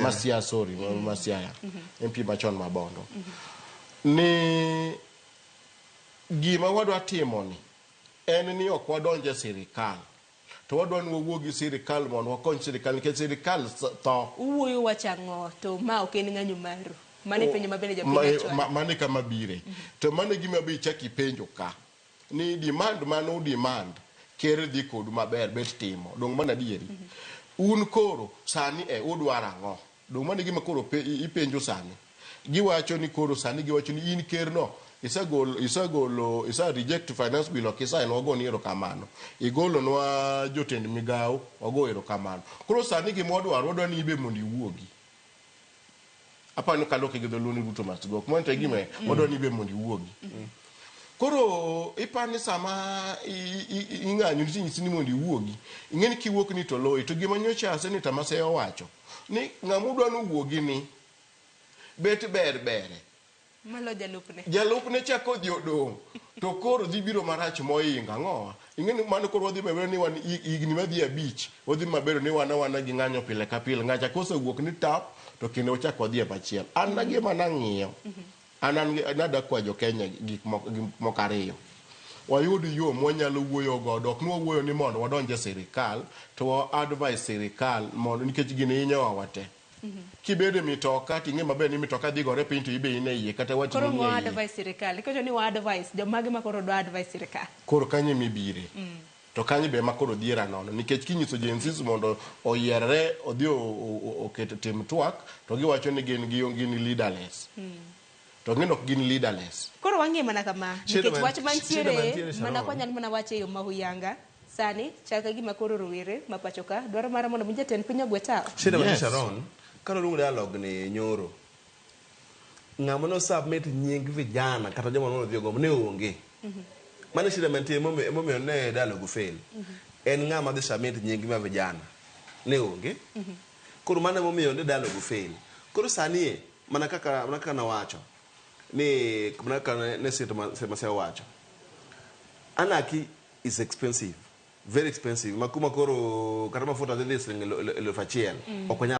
Ma Siaya, sorry, ma Siaya, MP machon ma Bondo, ni gima wadwa timo ni en ni ok wadonj e sirikal, to wadwa ni wawuo gi sirikal mondo wakony sirikal, nikech sirikal tho. Uwuoyo wach ang'o to ma ok en ng'anyo maru? Mano e penjo ma bende japiny achwalo. Mano e kama bire. To mano e gima be ichak ipenjo ka ni demand mano demand ker dhi kodu maber bet timo dong' mano adieri. Un koro sani e udwaro ang'o? Dong' mano e gima koro ipenjo sani. Giwacho ni koro sani giwacho ni in ker no isegolo isegolo isa reject finance bill, ok isign, wagoni erokamano. Igolonwa jotend migawo, wago erokamano. Koro sani gima wadwaro, wadwaro ni ibe mondo iwuogi. Aparo ni kaloke gi dholuo ni Ruto must go. Mano to e gima wadwaro ni ibe mondo iwuogi. Koro iparo ni sama ing'anyo nitie nyisi ni mondo iwuogi. Ing'e ni kiwuok ni to loyi. To gima nyocha Senator Maseya owacho ni ng'ama udwa ni owuogi ni bet ber bere. Malo jalupne. Jalupne cha kodhi odong' to koro dhi biro marach mohingo. Ang'owa? Ing'e ni mano koro wadhi maber ni wan higni madhi 5 wadhi maber ni wan awana gi ng'anyo pile ka pile. Ng'acha kosewuok ni tap to kendo wachak wadhi e machielo. An na gima nang'iyo. An an nada kwa jo Kenya gik moko ariyo. Wayud yo mwanyalo wuoyo godo. Ok ni wawuoyo ni mondo wadonj e sirikal to wa advise sirikal mondo nikech gini hinyowa wate. Kibedo e mitoka to ing'e maber ni mitoka dhi gore piny to ibe in e iye kata watni Koro nie ng'o iye. advice sirikal? Ikocho ni wa advice, jomage ma koro dwa advice sirikal? Koro kanyo ema ibire. To kanyo be ema koro dhiera nono nikech kinyiso Gen Zs mondo oyierre odhi oket tim twak to giwacho ni gin gin leaderless. To ng'e ni ok gin leaderless. Koro wang'iye mana kama, Shida nikech wach shida mantiere mantiere mana Sharon. kwanyalo mana wache e yo ma huyanga sani chal ka gima koro rowere ma pacho ka dwaro mar mondo mi jatend piny ogwe tawo. Shida mantie Yes. Sharon, kane oluong dialogue ni nyoro, ng'ama no submit nying vijana kata joma nono dhi ogombo ne onge. Mano e shida mantie emomiyo ne dialogue fail. En ng'ama dhi submit nying ma vijana ne onge. Koro mano emomiyo ne dialogue fail. Koro sani e, mana kaka nawacho ni mana kaka ne Senator Masia owacho, anarchy is expensive, very expensive. Ma kuma koro kata mafuta dhi dhi siling 1000 ok wanyal.